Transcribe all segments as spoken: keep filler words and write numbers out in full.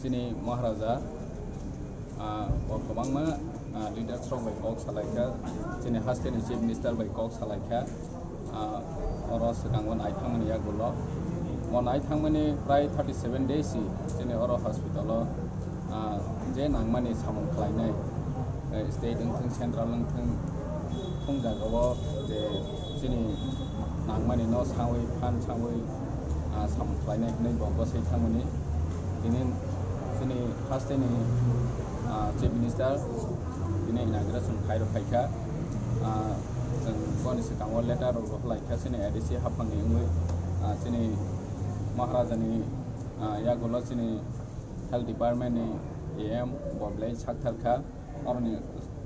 Chini Maharaja, ah, bo kwbangma, ah, leaders rok bai kok salaikha, chini hasteni Chief Minister bai kok salaikha, ah, oro swkango naithangmani yagulo. Bo naithangmani prai thirty seven days si chini oro hospital o, ah, je nangmani samung khlainai, eh, state wngthung, central wngthung, thung jagao je chini nangmani no sawi, phan sawi, ah, samung khlainai hwnwi bo bwsai thangmani. Tini chini hasteni, ah, Chief Minister tini inauguration khairok phaikha. Ah, chwng boni swkango letter rok rohorlaikha chini A D C haphangni wngwi, ah, chini Maharajani, ah, yagulo chini Health Department ni A M bo belai saktharkha. Oroni,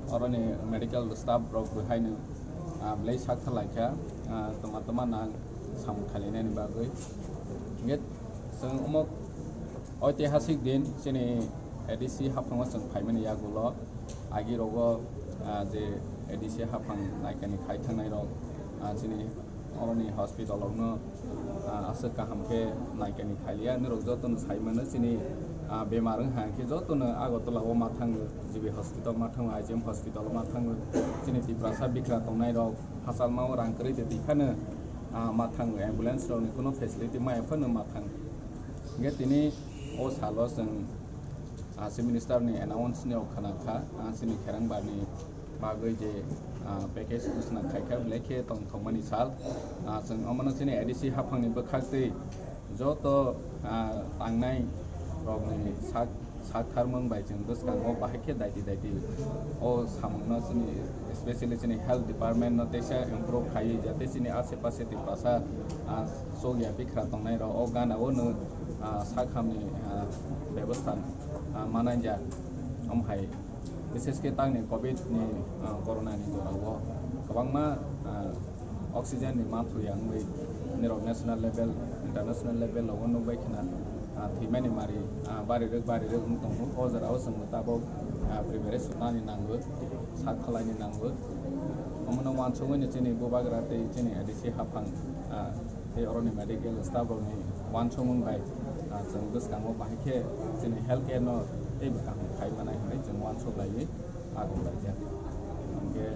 oroni medical staff rok bo haino, ah, belai sak thalaikha, ah, toma toma nang samung khalinani bagwi. Hingke chwng omo oitihasik din chini A D C haphango chwng phaimani yagulo agi rogo, ah, je A D C haphang naikani khai thangnai rok, ah, chini oroni hospital rokno, ah, aswk kaham khe naikani khailia. Norok jotono sai mano chini, ah, bemar wngkha khe jotono Agartala o ma thango, G B hospital ma thango, I G M hospital o ma thango. Chini Tiprasa bikra tongnai rok hachal ma o rang kwrwi de twi phano, ah, ma thango, ambulance rokni kuno facility maya phano ma thango. Hingke tini o salo chwng, ah, Chief Minister ni announce ni rok khana kha, ah, chini kherang bar ni bagwi je, ah, package khosna khai kha, belai khe tongthokmani sal. Ah, chwng omono chini A D C haphangni bwkhak twi joto, ah, tangnai rokni sak, sak tharmung bai chwng bwskango bahai khe daiti daiti o samungno chini, especially chini health department no teisa improve khaiwi jate chini ashe pashe Tiprasa, ah, chokya bikra tongnai rok o gana o no, ah, sak hamni, ah, bebostha, ah, mananja. Omo hai bises khe tangni covid ni, ah, corona ni jora o kwbangma, ah, oxygen ni manthu ya wngwi nirok national level, international level o nukbai khna, ah, thwimani mari, ah, bari rwk bari rwk wng tongo. O jora o chwng tabok, ah, preparation nani nango, sak khalai ni nango. Omono uansugwi ni chini bubagra tei chini A D C haphang, ah, tei oroni medical staff rokni uansukmung bai, ah, chwng bwskango bahai khe chini health care no teibo kaham khai manai hwnwi chwng uansuk laiwi agung laijak. Hwnkhe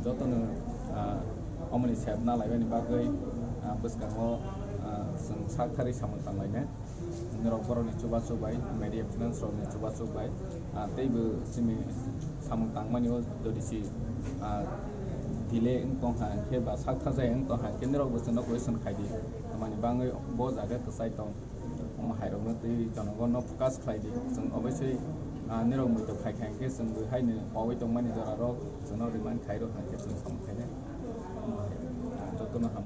jotono, ah, omoni sep na laimani bagwi, ah, bwskango, ah, chwng sak thari samung tanglainai. Norok borokni chubachu bai, media friends rokni chubachu bai, ah, teibo chini samung tangmani o jodi si, ah, delay wng tong kha hwnkhe ba sak thajai wng tong kha hwnkhe norok bo chwngno question khai di. Tamani bangwi bo jaga kwchai tong. Omo hai rokno tei jonogon no focus khlai di. Chwng obviously, ah, norok muitok khai kha hwnkhe chwng bo haino wawi tongmani jora rok chwngno remind khai rw kha hwnkhe chwng samung khainai. Jotono ham.